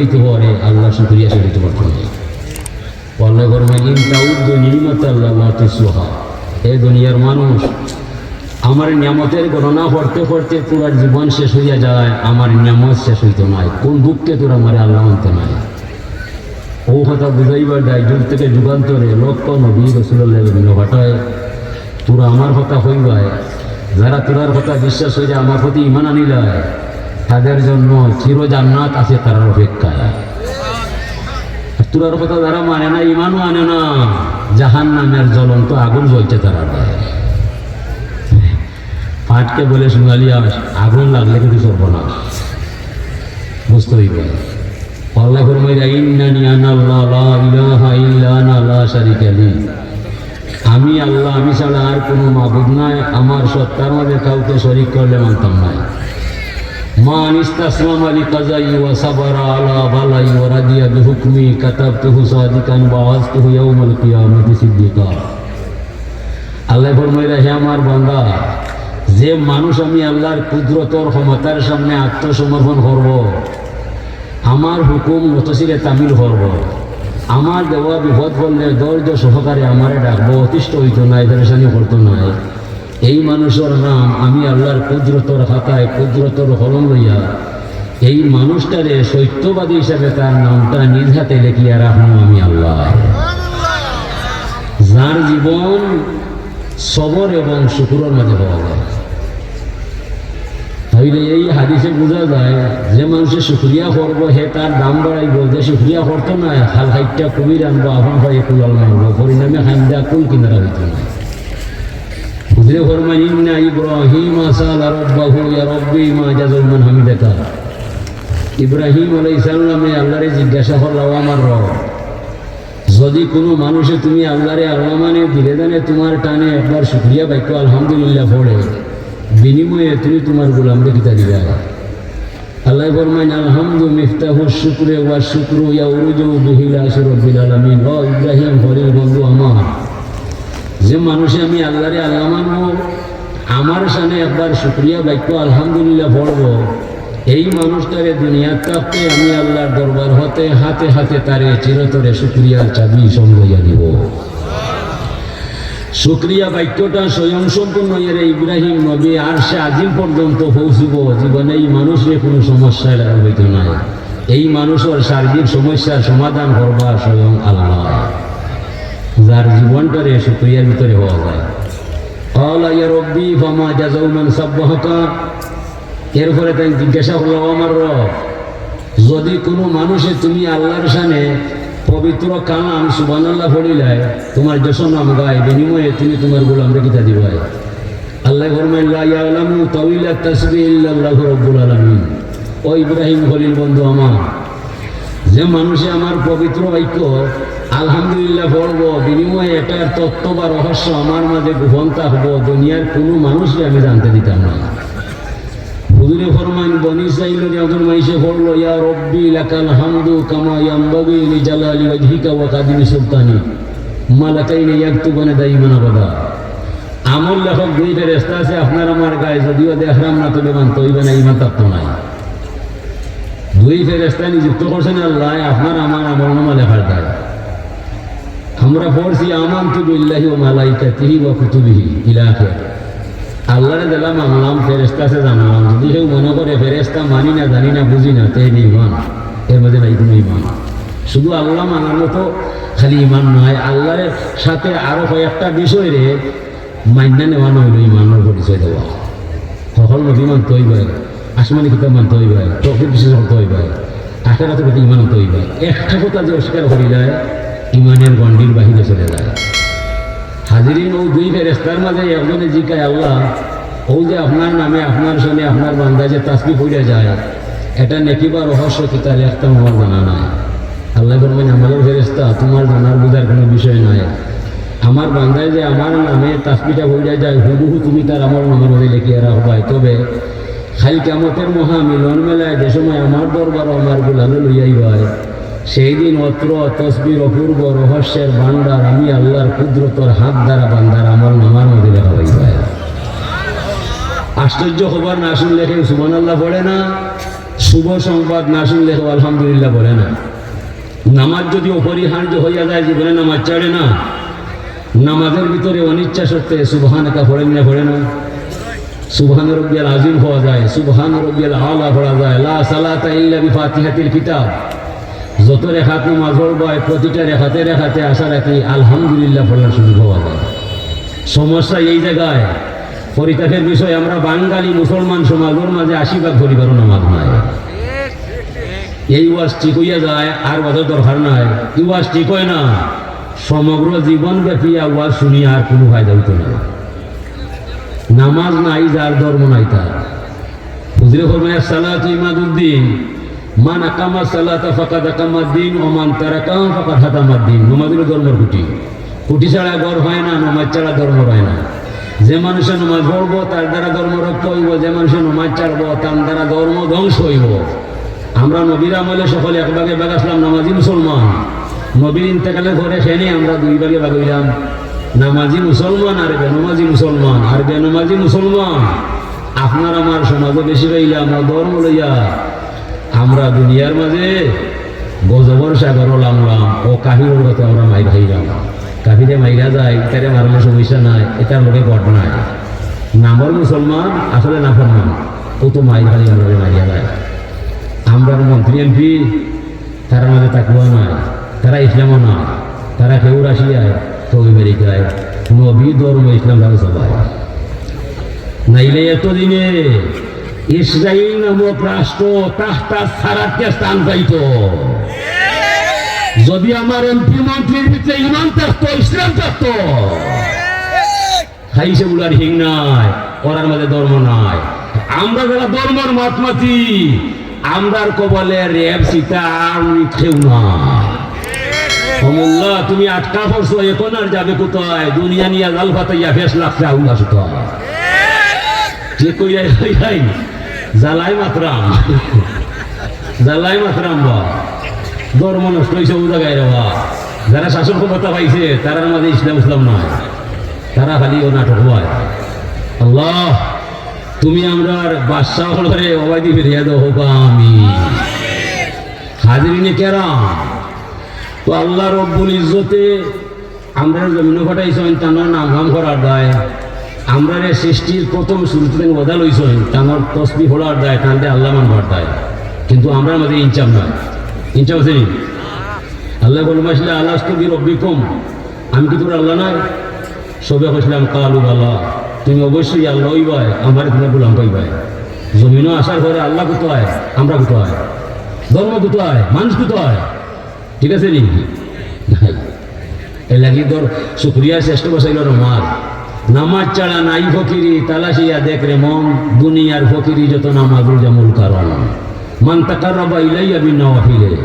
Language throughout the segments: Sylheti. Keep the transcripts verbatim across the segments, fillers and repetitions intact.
অইতো পারে, আল্লার শুকরিয়া শেষ অইতো পারতো নায়। আল্লায় ফরমাইন, "ইন তাউদ্দু নি'মাতাল্লাহি লা তুহসুহা।" এ দুনিয়ার মানুষ, আমার নিয়ামতের গণনা করতে করতে তোরার জীবন শেষ অইয়া যায়, আমার নিয়ামত শেষ অইতো নায়। কোন দুঃখে তোরা আমারে আল্লা মানতে নায়? অউ কথা বুঝাইবার দায় যুগ থেকে যুগান্তরে লক্ষ নবী রসুলুল্লাহ বিভিন্ন পাঠায়। তোরা আমার কথা কইবায়, যারা তোরার কথা বিশ্বাস অইয়া আমার প্রতি ঈমান আনিলায়, তাদের জন্য চির জান্নাত আছে তারার অপেক্ষায়। আর তোরার কথা যারা মানে না, ঈমানও আনে না, জাহান্নামের জ্বলন্ত আগুন জ্বলছে তারার গায়ে। পাটকে বলে সোনালি আঁশ, আগুন লাগলে কিন্তু সর্বনাশ। বুঝতে অইবো। আল্লায় ফরমাইরা, "ইন্নানি আনাল্লাহ, লা ইলাহা ইল্লা আনা, লা শারিকা লি।" আমি আল্লা, আমি ছাড়া আর কুনু মাবুদ নাই, আমার সত্তার মাঝে কাউকে শরিক করলে মানতাম নায়। মান ইস্তাসলামা লিকাযাই ওয়া সাবারা আলা বালাই ওয়া রাদিয়া বিহুকমি কাতাবতুহু সাদিকান ওয়া বাআসতুহু ইয়াউমাল কিয়ামাতি সিদ্দিকা। আল্লায় ফরমাইরা, "হে আমার বান্দা, যে মানুষ আমি আল্লার কুদরতর ক্ষমতার সামনে আত্মসমর্পণ করবো, আমার হুকুম নতশিরে তামিল করবো, আমার দেওয়া বিপদ পড়লে ধৈর্য সহকারে আমারে ডাকবো, অতিষ্ঠ অইতো নায়, পেরেশানি করতো নায়, এই মানুষর নাম আমি আল্লার কুদরতর খাতায় কুদরতর কলম লইয়া এই মানুষটারে সত্যবাদী হিসাবে তার নামটা নিজ হাতে লেখিয়া রাখমু আমি আল্লায়।" যার জীবন সবর এবং শুকুরর মাঝে পাওয়া যায়। তাইলে এই হাদিসে বুঝা যায়, যে মানুষে শুকরিয়া করবো, হে তার দাম বাড়াইবো, যে শুকরিয়া করতো নায়, খাল খাইট্টা কুমির আনবো, আপন পায়ে কুড়াল মারবো, পরিণামে খান্দা কুল কিনারা অইতো নায়। হুজুরে ফরমাইন, "ইন্না ইব্রাহিমা সাআলা রাব্বাহু, ইয়া রাব্বি মা জাযাউ মান হামিদাকা।" ইব্রাহিম আলাইহিস সালামে আল্লারে জিজ্ঞাসা করলা, "ও আমার রব, যদি কুনু মানুষে তুমি আল্লারে আল্লা মানে দিলে জানে তুমার টানে একবার শুকরিয়া বাক্য আলহামদুলিল্লাহ পড়ে, বিনিময়ে তুমি তুমার গোলামরে কিতা দিবা?" আল্লায় ফরমাইন, "আলহামদু মিফতাহুশ শুকরে ওয়া শুকরু ইয়াউরুজু বিহি ইলা আরশি রাব্বিল আলামিন।" ও ইব্রাহিম খলিল বন্ধু আমার, যে মানুষে আমি আল্লারে আল্লা মানবো, আমার শানে একবার শুকরিয়া বাক্য আলহামদুলিল্লাহ পড়বো, এই মানুষটারে দুনিয়াত থাকতে আমি আল্লার দরবার হতে হাতে হাতে তারে চিরতরে শুকরিয়ার চাবি সমজাইয়া দিব। শুকরিয়া বাক্যটা স্বয়ংসম্পূর্ণ এরে ইব্রাহিম নবী আরশে আজিম পর্যন্ত পৌঁছিব। জীবনে এই মানুষরে কুনু সমস্যায় লাগাল অইতো নায়। এই মানুষর সার্বিক সমস্যার সমাধান করবা স্বয়ং আল্লাহ, যার জীবনটারে শুকরিয়ার ভিতরে হওয়া যায়। ক্বালা ইয়া রাব্বি ফামা জাযাউ মান সাব্বাহাকা। এরপরে তাইন জিজ্ঞাসা করলা, "ও আমার রব, যদি কুনু মানুষে তুমি আল্লার শানে পবিত্র কালাম সুবহানাল্লাহ পড়িলায়, তুমার যশোনাম গায়, বিনিময়ে তুমি তুমার গোলামরে কিতা দিবায়?" আল্লায় ফরমাইন, "লা ইয়ালামু তাউইলা তাসবিহ ইল্লাল্লাহু রাব্বুল আলামিন।" ও ইব্রাহিম খলিল বন্ধু আমার, যে মানুষে আমার পবিত্র বাক্য আলহামদুলিল্লাহ পড়বো, বিনিময়ে এটার তত্ত্ব বা রহস্য আমার মাঝে গোপন থাকবো, দুনিয়ার কুনু মানুষরে আমি জানতে দিতাম না। হুজুরে ফরমাইন, বনি ইসরাইলর একজন মাইনষে পড়লো, "ইয়া রব্বি লাকাল হামদু কামা ইয়ানবাগি লিজালালি ওয়াজহিকা ওয়া কাদিমি সুলতানি, মালাকাইনি ইয়াকতুবানি দাইমান আবাদা।" আমল লেখক দুই ফেরেশতা আছে আপনার আমার গায়ে, যদিও দেখরাম না, তবে মানতে অইবো না, ঈমান থাকতো নায়। দুই ফেরেশতা নিযুক্ত করছেন আল্লায় আপনার আমার আমলনামা লেখার দায়। আমরা পড়ছি, "আমানতু বিল্লাহি ওয়া মালাইকাতিহি ওয়া কুতুবিহি ইলা আখির।" আল্লারে যেলা মানলাম, ফেরেশতা আছে জানলাম। যদি কেউ মনে করে ফেরেশতা মানি না, জানি না, বুঝি না, তে বেঈমান, এর মাঝে নাই কুনু ঈমান। শুধু আল্লা মানার মতো খালি ঈমান নায়, আল্লার সাথে আরো কয়েকটা বিষয়রে মাইন্না নেওয়া অইলো ঈমানর পরিচয় দেওয়া। হকল নবী মানতে অইবো, আসমানি কিতাব মানতে অইবো, তৌহিদ বিশ্বাস করতে অইবো, আখেরাতর প্রতি ঈমান আনতে অইবো। একটা কথা যে অস্বীকার করিলায়, ঈমানের গণ্ডির বাহিরে চলে যায়। হাজিরিন, অউ দুই ফেরেশতার মাঝে একজনে জিকায়, "আল্লা, অউ যে আপনার নামে, আপনার শানে, আপনার বান্দায় যে তাসবিহ পড়িয়া যায়, এটা নেকি বা রহস্য কিতা লেখতাম আমার জানা নাই।" আল্লায় ফরমাইন, "আমলের ফেরেশতা, তুমার জানার বুঝার কুনু বিষয় নাই। আমার বান্দায় যে আমার নামে তাসবিহটা পড়িয়া যায়, হুবহু তুমি তার আমলনামার মাঝে লেখিয়া রাখবায়। তবে কাইল কিয়ামতের মহা মিলন মেলায় যে সময় আমার দরবারো আমার গোলামে লইয়া আইবায়, সেই দিন অত্র তসবিহর অপূর্ব রহস্যের ভান্ডার আমি আল্লার কুদরতর হাত দ্বারা বান্দার আমলনামার মাঝে লেখা অইবায়।" আশ্চর্য খবর না শুনলে কেউ সুবহানাল্লাহ পড়ে না। শুভ সংবাদ না শুনলে কেউ আলহামদুলিল্লাহ বলে না। নামাজ যদি অপরিহার্য হইয়া যায়, জীবনে নামাজ ছাড়ে না। নামাজের ভিতরে অনিচ্ছা সত্ত্বে সুবহানাকা পড়েন না, পড়ে না? সুবহান রব্বিয়াল আজিম পড়া যায়, সুবহান রব্বিয়াল আলা পড়া যায়, লা সালাতা ইল্লা বিফাতিহাতিল কিতাব। যত রেকাত নামাজ পড়বায়, প্রতিটা রেকাতে রেকাতে আশা রাখি আলহামদুলিল্লাহ পড়ার সুযোগ পাওয়া যায়। সমস্যা এই জায়গায়, পরিতাপের বিষয়, আমরা বাঙালি মুসলমান সমাজের মাঝে আশি ভাগ পরিবারও নামাজ নাই। এই ওয়াজ ঠিক হইয়া যায়, আর ওয়াজের দরকার নাই। এই ওয়াজ ঠিক হয় না, সমগ্র জীবন ব্যাপী ওয়াজ শুনিয়া আর কোনো ফায়দা হইতো না। নামাজ নাই যার, ধর্ম নাই তার। হুজুরে ফরমায়, "সালাতু ইমাদুদ্দিন, মান আকামা সালাতা ফাকাদ আকামাদ্দিন, ওয়া মান তারাকাহা ফাকাদ হাদামাদ্দিন।" নামাজ হইল ধর্মর খুঁটি। খুঁটি ছাড়া ঘর হয় না, নামাজ ছাড়া ধর্ম হয় না। যে মানুষে নামাজ পড়বো, তার দ্বারা ধর্ম রক্ষা হইব, যে মানুষে নামাজ ছাড়বো, তার দ্বারা ধর্ম ধ্বংস হইব। আমরা নবীর আমলে সকলে এক ভাগে ভাগ আসলাম, নামাজি মুসলমান। নবীর ইন্তেকালের পরে সেনে আমরা দুই ভাগে ভাগ হইলাম, নামাজি মুসলমান আর বেনমাজি মুসলমান। আর বেনমাজি মুসলমান আপনার আমার সমাজে বেশি পাইলাম, ও ধর্ম লইয়া আমরা দুনিয়ার মাঝে গজবর সাগরও লামলাম, ও কাফিরর কথা আমরা মাইর খাইলাম। কাফিরে মাইরা যায়, ইতারে মারলে সমস্যা নাই, ইতার লগে গট নাই। নামর মুসলমান, আসলে নাফরমান, ও তো মাইর খালি আমরা মারিয়া যায়। আমরার মন্ত্রী এমপি, তারার মাঝে তাকওয়া নাই, তারা ইসলামও না, তারা কেউ রাশিয়ায়, কেউ আমেরিকায়, নবী ধর্ম ইসলাম তারা সবাই। নাইলে এতদিনে ইসরায়েল নামক রাষ্ট্র তাহতা সারাতকে স্থান পাইত। যদি আমার এমপি মন্ত্রীর ভিতরে ইমান থাকতো, ইসলাম থাকতো, খাইছে বুলার হিং নাই, ওরার মাঝে ধর্ম নাই। আমরা যারা ধর্মর মাতমাতি, আমরার কবলে রেপ, চিতা, আর কেউ না। ও মোল্লা, তুমি আটকা পড়ছো, এখন আর যাবে কোথায়? দুনিয়া নিয়া জাল ফাতাইয়া ফেস লাগছে, আউলা সুতা। ঠিক কইরাই, কইরাই। জ্বালাই মাতরাম। জ্বালাই মাতরাম বা। ধর্ম নষ্ট হইছে ও জায়গায় রে বা। যারা শাসন ক্ষমতা পাইছে, তারার মাঝে ইসলাম ইসলাম নাই। তারা খালি ও নাটক হয়। আল্লাহ, তুমি আমরার বাদশাহ হলরে অবায়দি ফিরিয়া দাও, হোক আমি। হাজিরিনে কেরাম, তো আল্লাহ রব্বুল ইজ্জতে আমরার জমিনো পাঠাইছইন, তানর নাম কাম করার দায়। আমরারে সৃষ্টির প্রথম শুরুতে ওয়াদা লইছইন, তানর তসবি পড়ার দায়, তানরে আল্লাহ মানবার দায়। কিন্তু আমরার মাঝে ইনসাফ নাই, ইনসাফ আছে নি? আল্লাহ বলবো আসলে, "আলাস্তু বিরাব্বিকুম, আমি কি তোর আল্লাহ নাই?" সবে কইছিলাম, "কালু বালা, তুমি অবশ্যই আল্লাহ হইবায়, আমারে তুমি গোলাম পাইবায়।" জমিনো আসার পরে আল্লাহ কোথায়, আমরা কোথায়, ধর্ম কোথায়, মানুষ কোথায়? ঠিক আছে নি? নাই। এর লাগি তোর শুক্রিয়া শ্রেষ্ঠ ভাষা হইল নামাজ। নামাজ ছাড়া নাই ফকিরি, তালাশিয়া দেখ রে মন, দুনিয়ার ফকিরি যত নামাজ রোজা মূল কারণ। মান তাকাররাবা ইলাইয়া বিন নওয়াফিলে।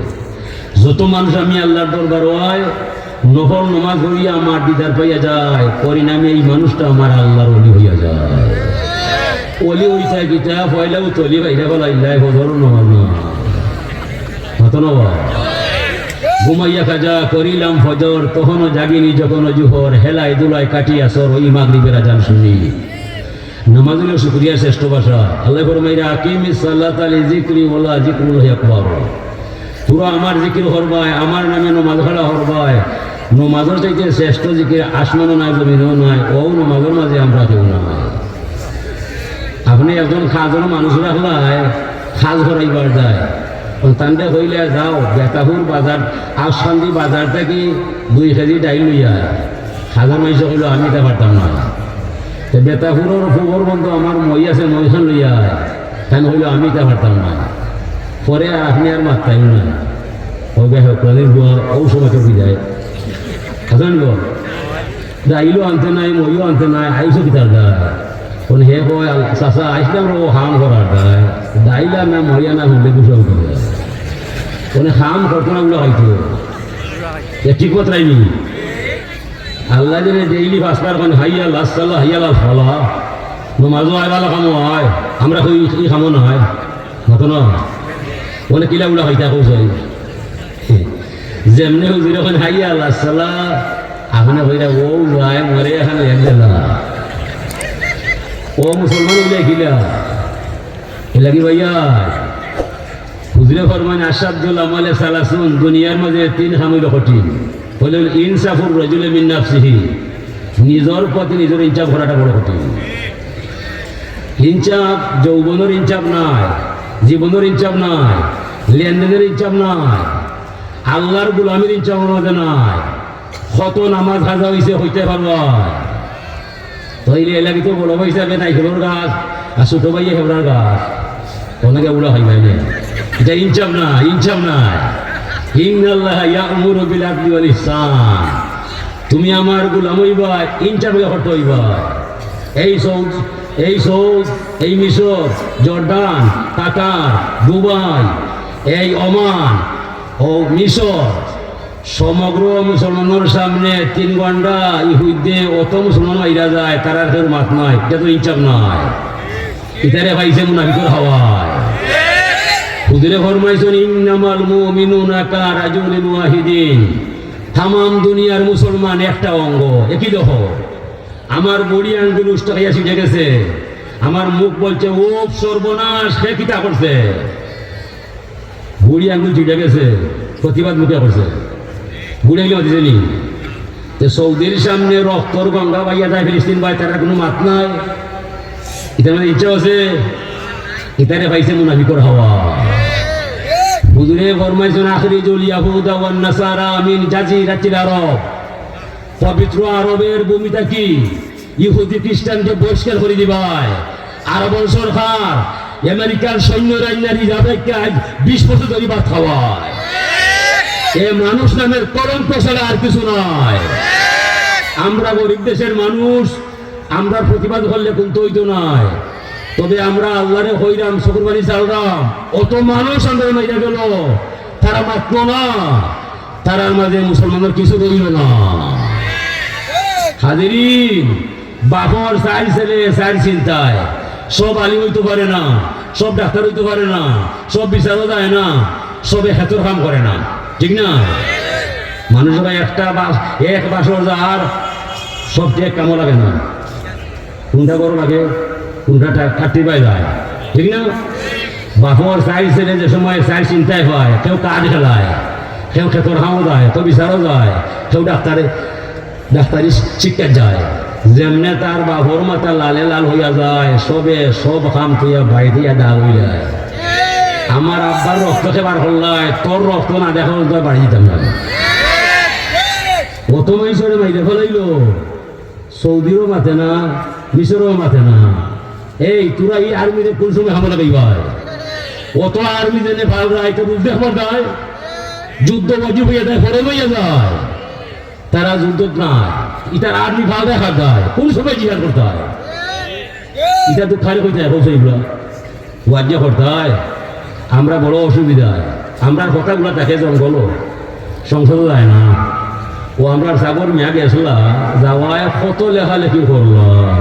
যত মানুষ আমি আল্লাহর দরবার হয়, নফল নামাজ পড়িয়া আমার দিদার পাইয়া যায়, পরিণামে এই মানুষটা আমার আল্লাহর ওলি হইয়া যায়। ওলি হইতে কিতা, পয়লাও তলি বাইরে বলা ইল্লাই, ফজরও নামাজ না। মাতো না বা? ঘুমাইয়া কাজা করিলাম ফজর, তখনও জাগিনি যখনও জুহর, হেলায় দুলায় কাটিয়া সর, ওই মাগরিবের আজান শুনি। নামাজ হইল শুকরিয়ার শ্রেষ্ঠ ভাষা। আল্লাহ ফরমাইরা, "আকিমিস সালাতা লি যিকরি ওয়ালা যিকরুল্লাহি আকবার।" তোরা আমার জিকির করবায়, আমার নামে নামাজ খাড়া করবায়। নামাজর চাইতে শ্রেষ্ঠ জিকির আসমানও নাই, জমিনও নাই, ও নামাজর মাঝে আমরা কেউ নাই। আপনে একজন কাজর মানুষ রাখলায়, কাজ করাইবার যায়। অন তানরে কইলে, "যাও, বেতাপুর বাজার, আউশকান্দি বাজার থাকি দুই কেজি ডাইল লইয়া আয়।" কাজর মানষে কইলো, "আমি ইতা পারতাম না।" তে বেতাপুরর পুবর বন্ধু আমার মই আছে, মইখান লইয়া আয়। তাইন কইলো, "আমি ইতা পারতাম না।" পরে আর আপনে আর মাততাইন না। ও বে হক, রাজির বুয়া, ও সময় তো বিদায়। হাসান গো, ডাইলও আনতে নাই, মইও আনতে নাই, আইছো কিতার দায়? কোন হে কয়, "আল-, চাচা, আইসলাম রে, ও কাম করার দায়। ডাইল আর না, মইয়া না, হুনলে গুসা উঠে যায়।" কোনে কাম করতো না, উলা খাইতো। এ ঠিক কথা রাইনি? আল্লাহ দিনে ডেইলি পাঁচবার কোন, "হাইয়া আলাস সালাহ, হাইয়া আলাল ফালাহ।" নমাজও আয়, ভালা কামও আয়। আমরা কই, "ই কামও না হয়।" মতো না? কোনে কিলা উলা খাইতা কও চাই? যেমনে হুজুরে কইন, "হাইয়া আলাস সালাহ", আপনে কইরা, "ও ভাই, মরে এখন লেগ দিলা।" ও মুসলমান হইলে কিলা? এর লাগি ভাইয়া, হুজুরে ফরমাইন, "আশাদ্দুল আমালে সালাসুন", দুনিয়ার মাঝে তিন কাম অইলো কঠিন। কইলা, "ইনসাফুর রাজুলে মিন নাফসিহি", নিজর প্রতি নিজর ইনসাফ করাটা বড় কঠিন। ইনসাফ, যৌবনর ইনসাফ নায়, জীবনর ইনসাফ নায়, লেনদেনর ইনসাফ নায়, আল্লার গুলামির ইনসাফর মাঝে নায়। কত নামাজ কাজা অইছে কইতায় পারবা? তাইলে এর লাগি তো বড় ভাই হিসাবে নাইকলর গাছ, আর ছোট ভাইয়ে হেবড়ার গাছ। অনেকে উড়া হয় ভাই নে। ইটা ইনসাফ না, ইনসাফ না। ইন্নাল্লাহা ইয়া'মুরু বিল আদলি ওয়াল ইহসান। তুমি আমার গুলাম অইবা, ইনসাফ করতে অইবা। এই সৌদ, এই সৌদ, এই মিশর, জর্ডান, কাতার, দুবাই, এই ওমান, ও মিশর, সমগ্র মুসলমানর সামনে তিন ঘন্টা ইহুদিয়ে অত মুসলমান মাইরা যায়, তারার কেউর মাত নাই, ইটা তো ইনসাফ নায়। ইতারে পাইছে মুনাফিকর হাওয়ায়। হুজুরে ফরমাইছইন, "ইন্নামাল মুমিনুনা কারাজুলিন ওয়াহিদিন।" তামাম দুনিয়ার মুসলমান একটা অঙ্গ, একই দেহ। আমার বুড়ি আঙ্গুল উষ্টা খাইয়া ছিটে গেছে। আমার মুখ বলছে, "ও সর্বনাশ, সে কিতা করছে?" বুড়ি আঙ্গুল ছিটে গেছে, প্রতিবাদ মুখে করছে। বুড়ি আঙ্গুল মাতিছে নি? তে সৌদির সামনে রক্তর গঙ্গা বাইয়া যায় ফিলিস্তিন ভাই, তারার কুনু মাত নাই। ইতার মাঝে ইনসাফ আছে? ইতারে পাইছে মুনাফিকর হাওয়ায়। হুজুরে ফরমাইছইন, "আখরিজুল ইয়াহুদা ওয়ান নাসারা মিন জাজিরাতিল আরব।" পবিত্র আরবের ভূমি থাকি ইহুদি খ্রিস্টানরে বহিষ্কার করি দিবায়। আরবর সরকার আমেরিকার সৈন্য রাইন্না রিজার্ভে আইজ বিশ বছর ধরি ভাত খাওয়ায়। এ মানুষ নামের কলঙ্ক ছাড়া আর কিছু নাই। আমরা গরিব দেশের মানুষ, আমরা প্রতিবাদ করলে কুন্তা অইতো নায়। তবে আমরা আল্লারে কইরাম, চকুর পানি ছাড়রাম, অত মানুষ আমরারে মাইরা গেল, তারা মাতলো না। তারার মাঝে মুসলমানর কিছু রইল না। হাজিরিন, বাপর চাইর ছেলে চাইর চিন্তায়, সব আলিম অইতো পারে না, সব ডাক্তার অইতো পারে না, সব বিচারও যায় না, সবে খেতর কাম করে না, ঠিক না? মানুষ ভাই একটা বাস, এক বাসর যার, সব এক কামও লাগে না। কুনটা গরু লাগে, কুনটা ঠা-, ঠাট্টি পায় যায়, ঠিক না? বাপর চাইর ছেলে যে সময় চাইর চিন্তায় পায়, কেউ কাজ খেলায়, কেউ খেতর কামও যায়, কেউ বিচারও যায়, কেউ ডাক্তারে, ডাক্তারি শিক্ষা যায়। যেমনে তার বাপর মাথা লালে লাল হইয়া যায়, সবে সব কাম থইয়া বাইরে ডাল হইয়া যায়। আমার আব্বার রক্ত খেবার করলায়, তোর রক্ত না দেখা হলে তোর বাড়ি দিতাম না। অত মানুষরে মাইরে ফেলাইলো। সৌদিরও মাতে না, মিশরও মাতে না। এই, তোরা এই আর্মিরে কোন সময় হামলা দিবায়? অত আর্মি যেনে ফাল রায়, তো বুঝতে আমার দায়। যুদ্ধ বাজি হইয়া যায়, ফরজ হইয়া যায়। তারা যুদ্ধ না, ইতার আর্মি ফাল দেখা যায়। কোন সময় জিহাদ করতে হয়? ইটা তো খালি কইতে হয়, কৌশল ইগুলা। ওয়াজ্জা করতায়, আমরা বড় অসুবিধায়। আমরার কথাগুলা থাকে জঙ্গল, সংসদে যায় না। ও আমরার সাগর মিয়া গেছলা, যাওয়ায় কত লেখালেখি করলা।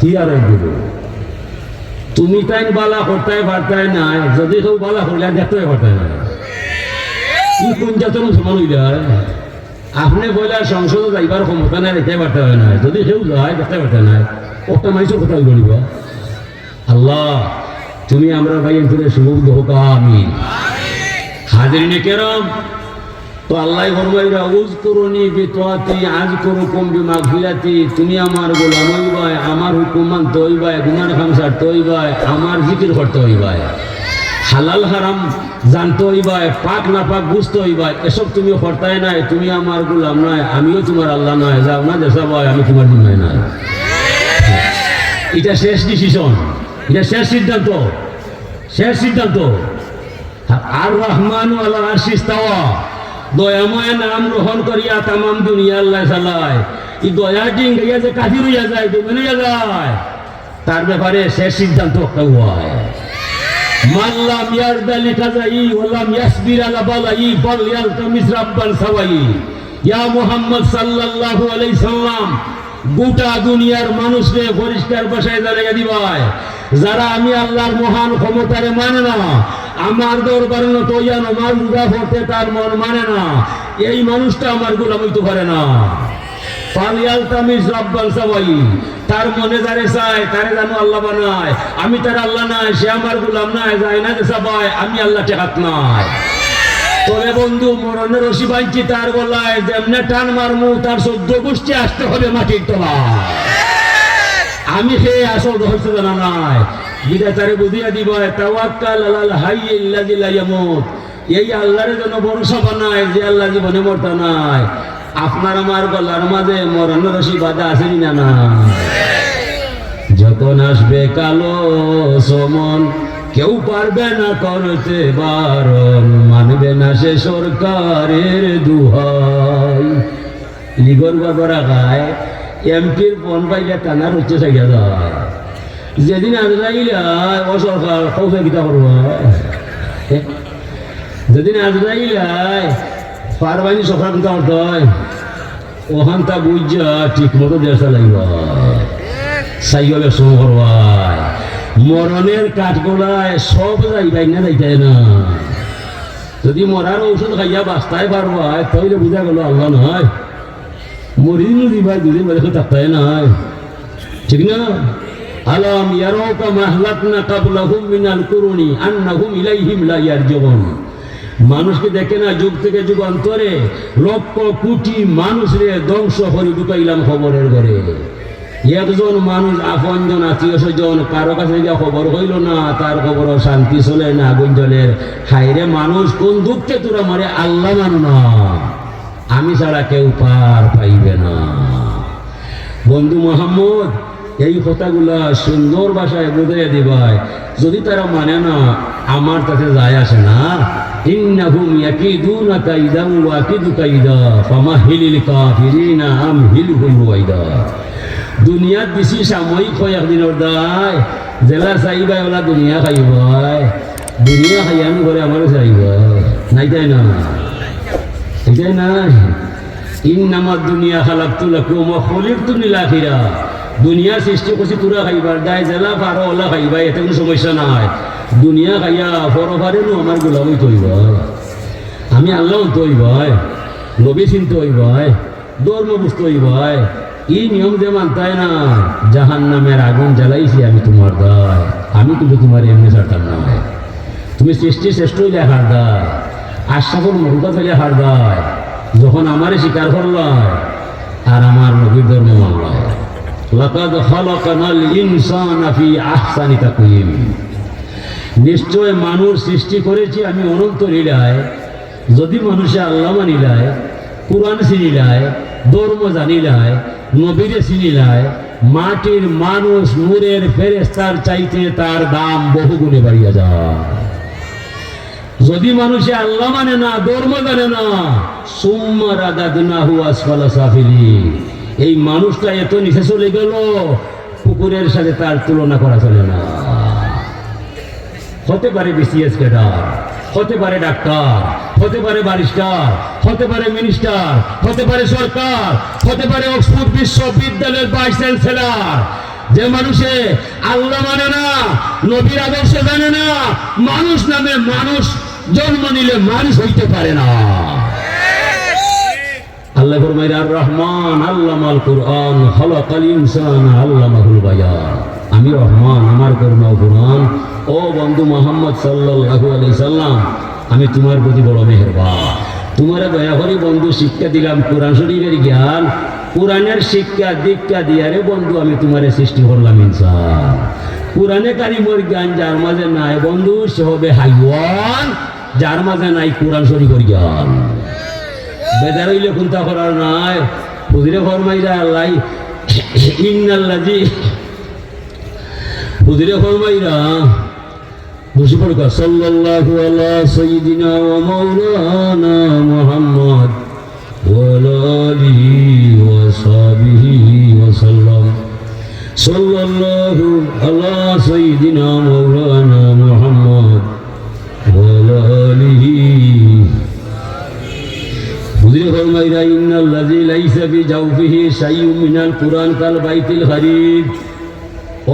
কি আর এক দিব? তুমি তাইন বালা করতায় পারতায় নায়, যদি কেউ বালা করলে দেখতে পারতায় নায়। কি কোন জাতর মুসলমান হইলায়? আপনে কইলা সংসদে যাইবার ক্ষমতা নাই, দেখতে পারতায় নায়। যদি কেউ যায়, দেখতে পারতায় নায়। ওটা মানুষের কথা বলিবা। আল্লাহ, তুমি আমরার ভাইয়াইন্তরে সুবুদ্ধ হোক, আমিন। হাজিরিনে কেরাম, তো আল্লাহ ফরমাইরা, "উযকুরুনি বিতাআতি আযকুরুকুম বিমাগফিরাতি", তুমি আমার গোলাম হইবায়, আমার হুকুম মানতে হইবায়, গুনার কাম ছাড়তে হইবায়, আমার জিকির করতে হইবায়। হালাল হারাম জানতে হইবায়, পাক না পাক বুঝতে হইবায়, এসব তুমি করতায় নায়, তুমি আমার গোলাম নায়, আমিও তোমার আল্লাহ নায়, যাও না দেশা ভাই, আমি তোমার জিম্মায় নায়। এটা শেষ ডিসিশন, এটা শেষ সিদ্ধান্ত, শেষ সিদ্ধান্ত। আর রহমান আল্লাহ আরশে ইস্তাওয়া, দয়াময় নাম গ্রহণ করিয়া তামাম দুনিয়া আল্লাহ চালায়। এই দয়া ডিঙ্গাইয়া যে কাফির হইয়া যায়, বেইমান হইয়া যায়, তার ব্যাপারে শেষ সিদ্ধান্ত একটা হয়। মাল্লাম ইয়ারদা লিকাজাই ওয়ালাম ইয়াসবির আলা বালাই ফাল ইয়ালতামিস রাব্বান সাওয়াই। ইয়া মুহাম্মদ সাল্লাল্লাহু আলাইহি সাল্লাম, গোটা দুনিয়ার মানুষরে পরিষ্কার ভাষায় জানাইয়া দিবায়, যারা আমি আল্লাহর মহান ক্ষমতারে মানে না, আমার দরবারে নত হইয়া নমাজ রোজা পড়তে তার মন মানে না, এই মানুষটা আমার গোলাম হইতে পারে না। ফালিয়ালতামিস রাব্বান সাওয়াই। তার মনে যারে চায়, তারে জানো আল্লাহ বানায়। আমি তার আল্লাহ নায়, সে আমার গোলাম নায়, যায় না যে সবাই, আমি আল্লাহ ঠেকাত নায়। তবে বন্ধু, মরণের রশি বাঁধছি তার গলায়, যেমনে টান মারমু, তার চোদ্দ গোষ্ঠী আসতে হবে মাটির তলায়। আমি কে আসল রহস্য জানা নাই, বিধাতারে বুঝিয়া দিবায়, তাওয়াক্কাল আলাল হাইয়িল্লাযী লা ইয়ামুত। এই আল্লাহরে যেন ভরসা বানায়, যে আল্লাহ জীবনে মরতা নাই। আপনার আমার গলার মাঝে মরণ রশি বাঁধা আছে নি না? না। যখন আসবে কালো সমন, কেউ পারবে না করতে বারণ, মানবে না সে সরকারের দুহাই। লিগর গড়বড়া খায়, এমপির ফোন পাইলে টানা রুচে চাইয়া যায়। যেদিন আজরাইল আয়, ও সরকার, কৌশল কিতা করবো? যেদিন আজরাইল আয়, পারবাইনি সরকার কিতা করতে হয়? ওখান তা বুঝা ঠিক মতো দেশ চালাইবা। সাইকেল একশো করবায়। মরণের কাঠগোড়ায় সব যাইবায় না, যাইতায় না। যদি মরার ঔষধ খাইয়া বাঁচতায় পারবায়, তাইলে বুঝা গেল আল্লাহ নয়। মরিন দিবায় দুদিন বাদে থাকতায় নাই। ঠিক না? আলাম ইয়ারাও কাম আহলাকনা কাবলাহুম মিনাল কুরুনি আন্নাহুম ইলাইহিম লা ইয়ারজিউন। মানুষ কি দেখে না যুগ থেকে যুগান্তরে লক্ষ কোটি মানুষরে ধ্বংস করি ঢুকাইলাম কবরের ঘরে? একজন মানুষ আপনজন আত্মীয় স্বজন কারো কাছে গিয়া খবর কইল না, তার কবরও শান্তি চলে না, আগুন জ্বলের। হায়রে মানুষ কোন দুঃখে তোরা মরে আল্লাহ মানো না। আমি ছাড়া কেউ পার পাইবে না। বন্ধু মোহাম্মদ এই কথাগুলা সুন্দর ভাষায় বুঝাইয়া দিবায়। যদি তারা মানে না, আমার তাতে যায় আসে না। ইন্নাহুম ইয়াকিদুনা কাইদান ওয়া আকিদু কাইদা, ফামাহিলিল কাফিরিনা আমহিলহুম রুয়াইদা। দুনিয়াত বেশি সাময়িক কয়েক দিনর দায়, যেলা চাইবায় ওলা দুনিয়া খাইবায়, দুনিয়া খাইয়ান করে আমারে চাইবায়, নাইতায় না? এটাই না? ইন্নামাদ দুনিয়া খালাকতু লাকুম ওয়া খুলিকতু লিল আখিরা। দুনিয়া সৃষ্টি করছি তোরা খাইবার দায়, যেলা পারো ওলা খাইবায়, এতে কোনো সমস্যা নাই। দুনিয়া খাইয়া পরপারে নু আমার গোলাম অইতে অইবায়, আমি আল্লাহ অইতে অইবায়, নবী চিনতে অইবায়, ধর্ম বুঝতে অইবায়। ই নিয়ম যে মানতায় না, জাহান্নামের আগুন জ্বালাইছি আমি তোমার দায়, আমি কিন্তু তোমারে এমনে ছাড়তাম না। তুমি সৃষ্টি শ্রেষ্ঠ অইলে হার দায়, আশরাফুল মখলুকাত অইলে হার দায়, যখন আমারে স্বীকার করলায় আর আমার নবীর ধর্ম মানলায়। লাকাদ খালাকনাল ইনসানা ফি আহসানি তাকওয়িম। নিশ্চয় মানুষ সৃষ্টি করেছি আমি অনন্ত লীলায়। যদি মানুষে আল্লাহ মানিলায়, কোরআন চিনিলায়, ধর্ম জানিলায়, নবীরে চিনিলায়, মাটির মানুষ নূরের ফেরেশতার চাইতে তার দাম বহুগুণে বাড়িয়া যায়। যদি মানুষে আল্লাহ মানে না, ধর্ম জানে না, সুম্মা রাদাদনাহু আসফালা সাফিলিন, এই মানুষটা এত নিচে চলে গেল, কুকুরের সাথে তার তুলনা করা চলে না। হতে পারে বিসিএস ক্যাডার, হতে পারে ডাক্তার, হতে পারে ব্যারিস্টার, হতে পারে মিনিস্টার, হতে পারে সরকার, হতে পারে অক্সফোর্ড বিশ্ববিদ্যালয়ের ভাইস চ্যান্সেলর। যে মানুষে আল্লাহ মানে না, নবীর আদর্শ জানে না, মানুষ নামে মানুষ জন্ম নিলে মানুষ হইতে পারে না। আল্লাহ ফরমাইরা, আর রহমান আল্লামাল কুরআন, খালাকাল ইনসানা আল্লামাহুল বায়ান। আমি রহমান, আমার করুণা ও কুরআন। ও বন্ধু মোহাম্মদ সাল্লাল্লাহু আলাইহি সাল্লাম, আমি তোমার প্রতি বড় মেহেরবান। তোমারে দয়া করি বন্ধু শিক্ষা দিলাম কোরআন শরীফের জ্ঞান। কোরআনের শিক্ষা দীক্ষা দিয়ারে বন্ধু আমি তোমারে সৃষ্টি করলাম ইনসান। কোরআনে কারিমর জ্ঞান যার মাঝে নাই বন্ধু, সে হবে হাইওয়ান। যার মাঝে নাই কোরআন শরীফের জ্ঞান। বেজার অইলে কুন্তা করার নাই। হুজুরে ফরমাইরা আল্লাহ, ইন্নাল্লাযী, হুজুরে ফরমাইরা, বুঝি পড়ুকা, সাল্লাল্লাহু আলা সাইয়্যিদিনা ওয়া মাওলানা মুহাম্মদ ওয়া আলা আলিহি ওয়া সাহবিহি ওয়া সাল্লাম। সাল্লাল্লাহু আলা সাইয়্যিদিনা মাওলানা মুহাম্মদ ওয়া আলা আলিহি। হুজুরে ফরমাইরা, ইন্নাল্লাযী লাইসা ফি জাওফিহি শাইউম মিনাল কুরআন কাল বাইতিল খারিব।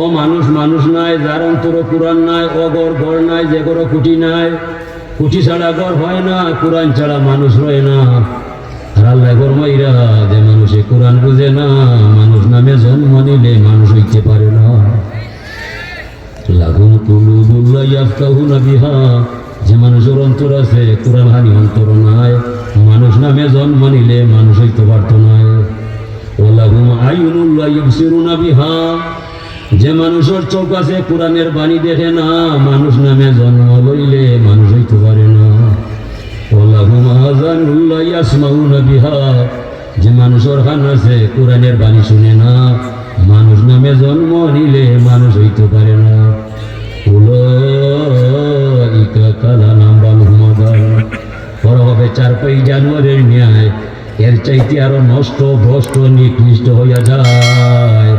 ও মানুষ, মানুষ নাই, যার অন্তরো কুরআন নাই, ও ঘর, ঘর নাই, যে ঘরো খুঁটি নাই। খুঁটি ছাড়া ঘর হয় না, কুরআন ছাড়া মানুষ হয় না। আর আল্লায় ফরমাইরা যে মানুষে কোরআন বুঝে না, মানুষ নামে জন্ম নিলে মানুষ অইতে পারে না। লাহুম কুলুবুন লা ইয়াফকাহুনা বিহা, যে মানুষর অন্তর আছে, কোরআন খানি অন্তর নাই, মানুষ নামে জন্ম নিলে মানুষ অইতে পারতো নায়। ওয়া লাহুম আয়ুনুন লা ইউবসিরুনা বিহা, যে মানুষর চউখ আছে, কোরআনের বাণী দেখে না, মানুষ নামে জন্ম লইলে মানুষ অইতে পারে না। ওয়া লাহুম আযানুন লা ইয়াসমাউনা বিহা, যে মানুষর কান আছে, কোরআনের বাণী শুনে না, মানুষ নামে জন্ম নিলে মানুষ অইতে পারে না। উলাইকা কাল আনআম বাল হুম আদাল। বড় হবে চারপাই জানোয়ারের ন্যায়, এর চাইতে আরো নষ্ট, ভ্রষ্ট, নিকৃষ্ট হইয়া যায়।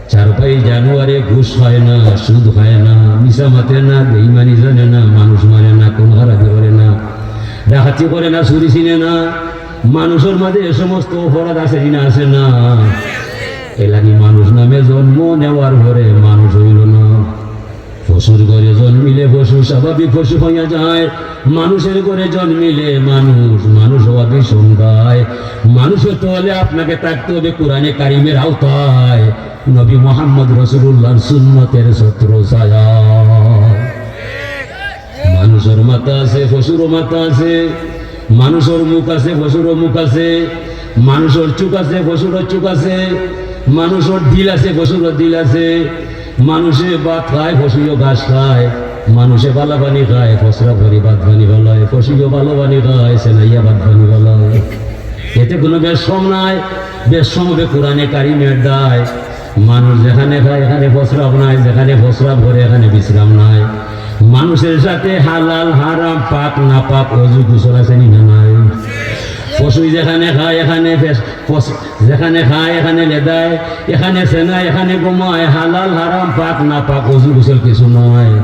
চারপাই জানোয়ারে ঘুষ খায় না, সুদ খায় না, মিছা মাতে না, বেইমানি জানে না, মানুষ মারে না, খুন খারাপি করে না, ডাকাতি করে না, চুরি চিনে না, মানুষর মাঝে এ সমস্ত অপরাধ আছে কি না, আছে না? এলানি মানুষ নামে জন্ম নেওয়ার পরে মানুষ অইল না। পশুর ঘরে জন্মিলে পশু স্বাভাবিক পশু হইয়া যায়, মানুষের ঘরে জন্মিলে মানুষ, মানুষ হওয়া ভীষণ দায়। মানুষ হতে হলে আপনাকে থাকতে হবে কোরআনে কারিমের আওতায়, নবী মোহাম্মদ রসুলুল্লাহর সুন্নতের ছত্র ছায়া। মানুষর মাথা আছে, পশুরও মাথা আছে, মানুষর মুখ আছে, পশুরও মুখ আছে, মানুষর চউখ আছে, পশুরও চউখ আছে, মানুষর দিল আছে, পশুরও দিল আছে। মানুষে ভাত খায়, পশুও ঘাস খায়, মানুষে বালা পানি খায়, প্রস্রাব করি ভাত পানি ফালায়, পশুও বালা পানি খায়, সেনাইয়া ভাত পানি ফালায়। এতে কোনো বেশকম নাই, বেশকম হবে কোরআনে কারিমের দায়। মানুষ যেখানে খায়, এখানে প্রস্রাব নাই, যেখানে প্রস্রাব করে, এখানে বিশ্রাম নাই। মানুষের সাথে হালাল, হারাম, পাক, নাপাক, অজু, গোসল আছে নি না নাই? পশু যেখানে খায়, এখানে পেশ-, পশ-, যেখানে খায়, এখানে লেদায়, এখানে সেনায়, এখানে ঘুমায়, হালাল, হারাম, পাক, নাপাক, অজু, গোসল কিছু নাই।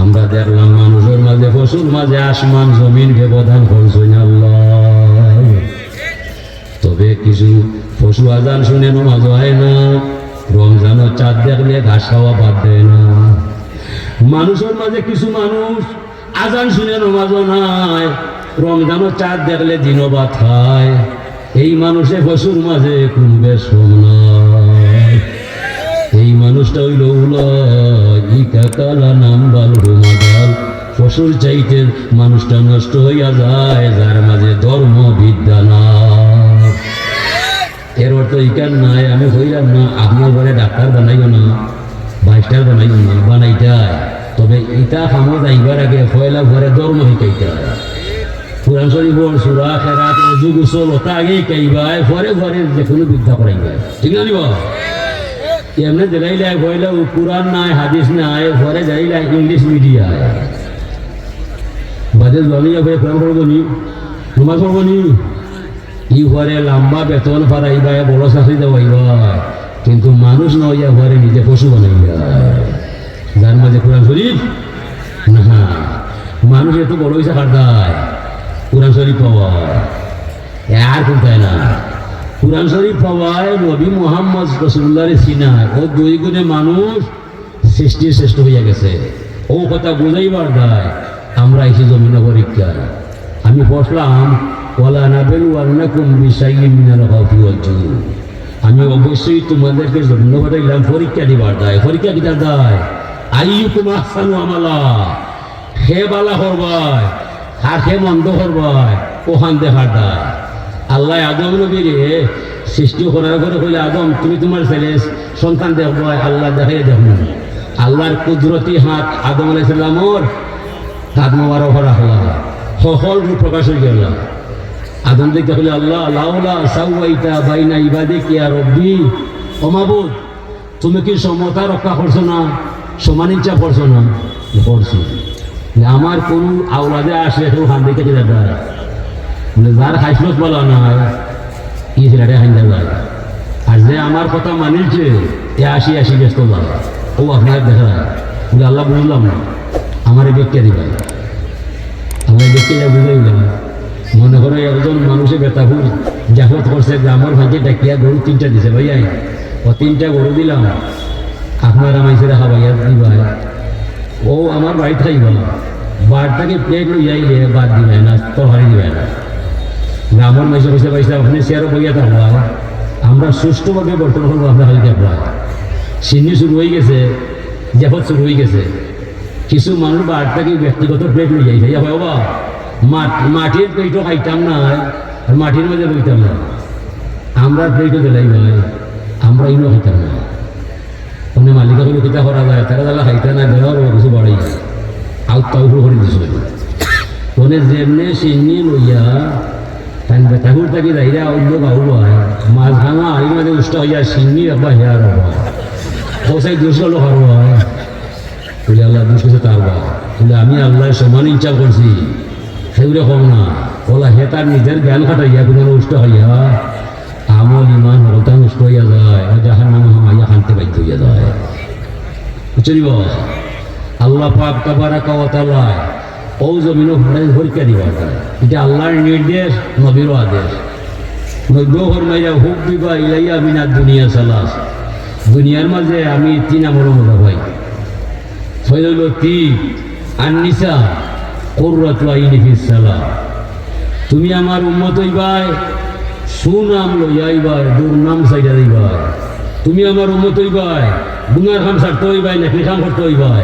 আমরা দেখলাম মানুষর মাঝে, পশুর মাঝে আসমান জমিন ব্যবধান করছইন আল্লায়। তবে কিছু পশু আজান শুনে নমাজ হয় না, রমজানর চাঁদ দেখলে ঘাস খাওয়া বাদ দেয় না। মানুষর মাঝে কিছু মানুষ আজান শুনে নমাজও নাই, রমজানর চাঁদ দেখলে দিনও ভাত খায়। এই মানুষে পশুর মাঝে কোনো বেশকম নাই। এই মানুষটা অইল উলাইকা কাল আনআম বাল হুম আদাল। পশুর চাইতে মানুষটা নষ্ট হইয়া যায়, যার মাঝে ধর্ম বিদ্যা নাই। এর অর্থ ইখান নায়, আমি কইলাম না, আপনার ঘরে ডাক্তার বানাইও না, বাইস্টার বানাইও না, বানাইতায়। তবে ইতা কামো যাইবার আগে পয়লা ঘরে ধর্ম শিখাইতায়। কোরআন শরীফর সূরা, কেরাত, অজু, গোসল, ওটা আগে শিখাইবায়, পরে পরে যে কোনো বিদ্যা করাইবায়। ঠিক না নি বা? এমনে দিলাইলে পয়লা কোরআন নাই, হাদিস নাই, পরে দিলাইলে ইংলিশ মিডিয়ায়। বাদে জমিয়া পড়ে কোরআন পড়বো নি, নমাজ পড়বো নি। ই পরে লম্বা বেতন ফারাইবায়, বড় চাকরি দেওয়াইবায়, কিন্তু মানুষ না অইয়া পরে নিজে পশু বানাইবায়। যার মাঝে কোরআন শরীফ না, মানুষ এত বড় অইছে কার দায়? কোরআন শরীফ পাওয়ায়। এ আর কোনটায় না। কোরআন শরীফ পাওয়ায়, নবী মুহাম্মদ রাসূলুল্লাহরে চিনায়, ও দুই গুণে মানুষ সৃষ্টির শ্রেষ্ঠ হইয়া গেছে। ও কথা বুঝাইবার দায় আমরা আইছি জমিনে পরীক্ষা। আমি পড়লাম, "ওয়ালা নাবলুওয়ান্নাকুম বিশাইইম মিনাল খাউফি ওয়াল জু।" আমি অবশ্যই তোমাদেরকে জমিনে পাঠাইলাম পরীক্ষা দিবার দায়। পরীক্ষা কিতার দায়? আইয়ুকুম আহসানু আমালা। হে বালা করবায়, আর হে মন্দ করবায়, অখান দেখার দায়। আল্লায় আদম নবীরে সৃষ্টি করার পরে কইলা, "আদম, তুমি তোমার ছেলে সন্তান দেখবায়।" আল্লায় দেখাইয়া দেখমু। আল্লাহর কুদরতি হাত আদম আলাইহিস সালামর হাত মোবারক রাখলা, সকল রূপ প্রকাশ অইগেলা। আদম দেখে কইলা, "আল্লাহ, লাউলা সাওয়াইতা বাইনা ইবাদিক ইয়া রব্বি, ও মাবুদ, তুমি কি সমতা রক্ষা করছো না, সমান ইনসাফ করছো না?" করছি। যে আমার কোন আওলাদে আসে, কেউ হাত দেখে কি দাদা? বলে, "যার খাইসলত ভালা নাই, ই ছেলেটা হাইন্দা যায়। আর যে আমার কথা মানিলছে, এ আশি আশি ব্যস্ত যায়। ও আপনার দেখা যায়।" বলে, "আল্লাহ, বুঝলাম না, আমারে ব্যাখ্যা দিবা।" আল্লাহ ব্যাখ্যা বুঝাইলাম। মনে করো একজন মানুষে বেতাপুর জাফত করছে, গ্রামের ভাগে ডাকিয়া গরু তিনটা দিছে, "ভাই আই, ও তিনটা গরু দিলাম, আপনারা মাইনষরে খাবাইয়া দিবা, ও আমার বাড়িত খাইবা, বাড়ি থাকি প্লেট লইয়া আইলে ভাত দিবা না, তরকারি দিবা না।" আমার মাঝে বসে পাইছে, আপনি চেয়ারো বইয়া থাকবা, আমরা সুষ্ঠুভাবে বর্তন করবো, আপনার খালি দেখবা। সিন্নি শুরু হয়ে গেছে, জেফত শুরু হয়ে গেছে। কিছু মানুষ বাড়ি থেকে ব্যক্তিগত প্লেট নিয়ে যাইছে, ইয়া বাবা, মাট-, মাটির প্লেটও খাইতাম না, আর মাটির মাঝে বইতাম না। আমরা প্লেটও দিলাই ভাই, আমরা ইনো খাইতাম না। মানে মালিকে কইলো, "কিতা করা যায়?" তারা তারা খাইতা না, দেওয়ার কিছু বাড়াই যায়। আউট তাউট করে দিছে। মানে যেমনে সিন্নি লইয়া, তাই বেতাহুর থাকি যাইরা অন্য গাঁও হয়, মাঝখানো আড়ির মাঝে উষ্টা হইয়া সিন্নি একবার হেয়ার হবা। কোথায় দুষ হলো কারো হয়? বলে, "আল্লাহ দুষ করছে তার বা।" বলে, "আমি আল্লাহর সমান ইনসাফ করছি।" সেগুলো কম না। ওলা হে তার নিজের জ্ঞান খাটাইয়া কোনো উষ্টা হইয়া আমল ইমান হকলতা নষ্ট হইয়া যায়, ও জাহান্নামে হামাইয়া কানতে বাধ্য হইয়া যায়। বুঝছো নি বাবা? আল্লাহ পাক তাবারাকা ওয়া তাআলা ও জমিনও পরে পরীক্ষা দিবা যায়। এটা আল্লাহর নির্দেশ, নবীরও আদেশ। নবীও ফরমাইয়া, "হুব্বিবা ইলাইয়া মিনাদ দুনিয়া সালাস।" দুনিয়ার মাঝে আমি তিন আমলর মজা পাই। পয়লা হইল তিব, আন নিসা, কুররাতু আইনি ফিস সালাহ। তুমি আমার উম্মত হইবায়, সুনাম লইয়া আইবায়, দুর্নাম সাইডা দিবায়। তুমি আমার উম্মত হইবায়, গুনার কাম ছাড়তে হইবায়, নেকির কাম করতে হইবায়,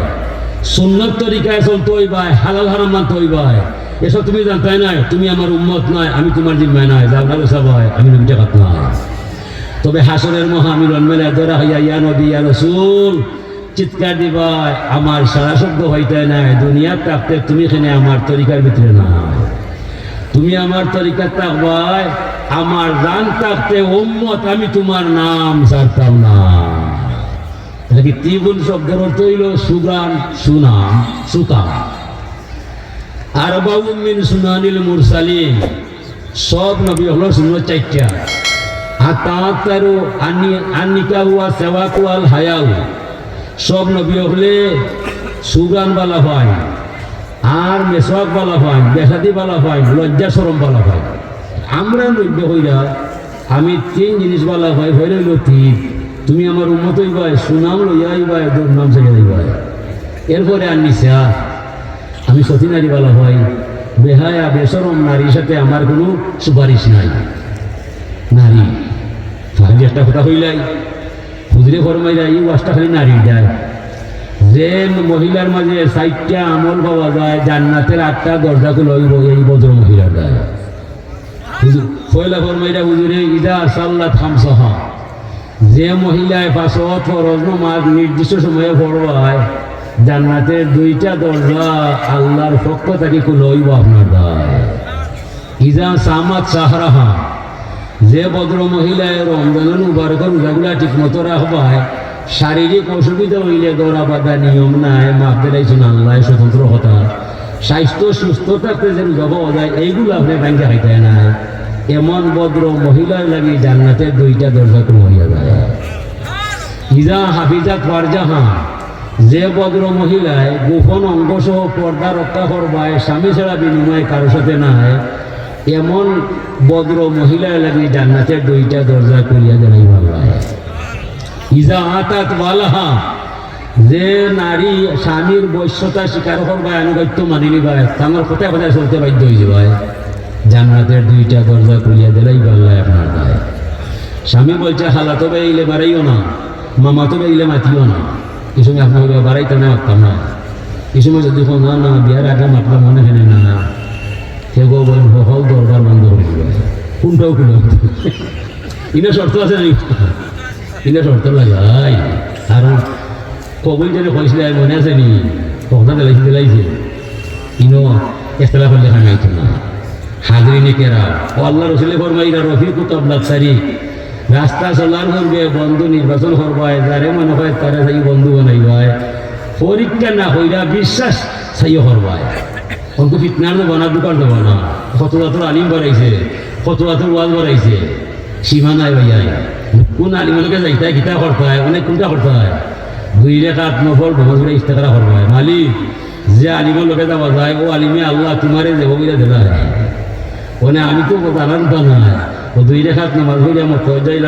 সুন্নত তরিকায় চলতে হইবায়, হালাল হারাম মানতে হইবায়। এসব তুমি জানতায় নায়, তুমি আমার উম্মত নায়, আমি তোমার জিম্মায় নায়, যাও না রে সবাই, আমি নবীটা খাত নায়। তবে হাসরের মহা মিলন মেলায় ধরা হইয়া, "ইয়া নবী, ইয়া রসুল", চিৎকার দিবায়, আমার সারা শব্দ হইতে নাই, দুনিয়ার থাকতে তুমি কেনে আমার তরিকার ভিতরে নাই। তুমি আমার তরিকার থাকবায়, আমার জান থাকতে উম্মত, আমি তোমার নাম ছাড়তাম না। এটা কি তিবুন শব্দের অর্থ হইল সুগান, সুনাম, সুতাম। আরবাউম মিন সুনানিল মুরসালিন, সব নবী হকলর সুন্নত চাইরটা। আর তার তারও আনি-, আনিকা হুয়া সেওয়াক ওয়াল হায়াউ। সব নবী হকলে সুগান বালা পাইন, আর মেসওয়াক বালা পাইন, বেসাদি বালা পাইন, লজ্জা শরম বালা পাইন। আমরা নবী কইরা আমি তিন জিনিস বালা পাই, হইল হইল তিন। তুমি আমার উম্মত হইবায়, সুনাম লইয়া আইবায়, দুর্নাম ছেড়ে দিবায়। এরপরে আর নিসা, আমি সতী নারী বালা পাই, বেহায়া বেশরম নারীর সাথে আমার কোনো সুপারিশ নাই। নারী, খালি একটা কথা কইলাই, হুজুরে ফরমাইলা, এই ওয়াজটা খালি নারীর যায়। যে মহিলার মাঝে চারটা আমল পাওয়া যায়, জান্নাতের আটটা দরজা খুলে হইব এই ভদ্র মহিলার যায়। হুজুর, পয়লা ফরমাইলা হুজুরে, ইদা সাল্লাত খামসাহা, যে মহিলায় পাঁচ ওয়াক্ত ফরজ নামাজ নির্দিষ্ট সময়ে পড়বায়, জান্নাতের দুইটা দরজা আল্লাহর পক্ষ থাকি খুলে হইব আপনার দায়। ইজা সামাত শাহরাহা, যে ভদ্র মহিলায় রমজানুল মুবারকর রোজাগুলা ঠিক মতো রাখবায়, শারীরিক অসুবিধা হইলে ধরা বাঁধা নিয়ম নাই, মাফ দিলাইছুন আল্লাহ, স্বতন্ত্র কথা। স্বাস্থ্য সুস্থ থাকতে যে রোজা পাওয়া যায়, এইগুলা আপনে ভাঙ্গা খাইতে নাই। এমন ভদ্র মহিলার লাগি জান্নাতের দুইটা দরজা খুলে হইয়া যায়। ইজা হাফিজাত ফারজাহা, যে ভদ্র মহিলায় গোপন অঙ্গ সহ পর্দা রক্ষা করবায়, স্বামী ছাড়া বিনিময়ে কারোর সাথে নাই, এমন ভদ্র মহিলার লাগি জান্নাতের দুইটা দরজা খুলিয়া দিলাই আল্লায়। ইজা আতাত বালাহা, যে নারী স্বামীর বশ্যতা স্বীকার করবায়, আনুগত্য মানি নিবায়, তার কথায় কথায় চলতে বাধ্য হয়ে যাবায়, জান্নাতের দুইটা দরজা খুলিয়া দিলাই আল্লায় আপনার দায়। স্বামী বলছে, "খালাতো ভাই আইলে বাড়াইও না, মামাতো ভাই আইলে মাতিও না।" এই সময় আপনি বলবেন, "বাড়াইতাম না, মাততাম না।" এই সময় যদি কও, "না, না, বিয়ার আগে মাতলাম, মনে হয় না, না।" সে গো বলেন, "হকল দরবার বন্ধ করে দিবায়।" কোনটাও খুলে হতো। ইনো শর্ত আছে নি? ইনো শর্ত লাগাই। আর কবুল যেন কইছিল, মনে আছে নি? কখন দিলাইছে, দিলাইছে। ইনো ইখতিলাফ করলে খামি হইতো না। হাজিরিনে কেরাম, ও আল্লাহ রসুলে ফরমাইরা, "রফিকু কাবলা তারিক।" রাস্তা চলার পূর্বে বন্ধু নির্বাচন করবায়, যারে মনে হয় তারে চাই বন্ধু বানাইবায়। পরীক্ষা না কইরা বিশ্বাস চাইও করবায়। অন্ত ফিতনার জমানা, ধোঁকার জমানা। কত জাতর আলিম বাড়াইছে, কত জাতর ওয়াজ বাড়াইছে। সীমা নাই ভাইয়া। কোন আলিমর লগে যাইতায়, কিতা করতায়, অনেক কোনটা করতায়। দুই রেকাত নফল নামাজ পড়ে ইস্তেখারা করবায়। মালিক, যে আলিমর লগে যাওয়া যায়, ও আলিমে আল্লাহ তোমারে দেব বলে দেনা। মানে আমি তো জানার তা নাই। ও দুই রেকাত নামাজ পড়ে আমার তো যাইলাম।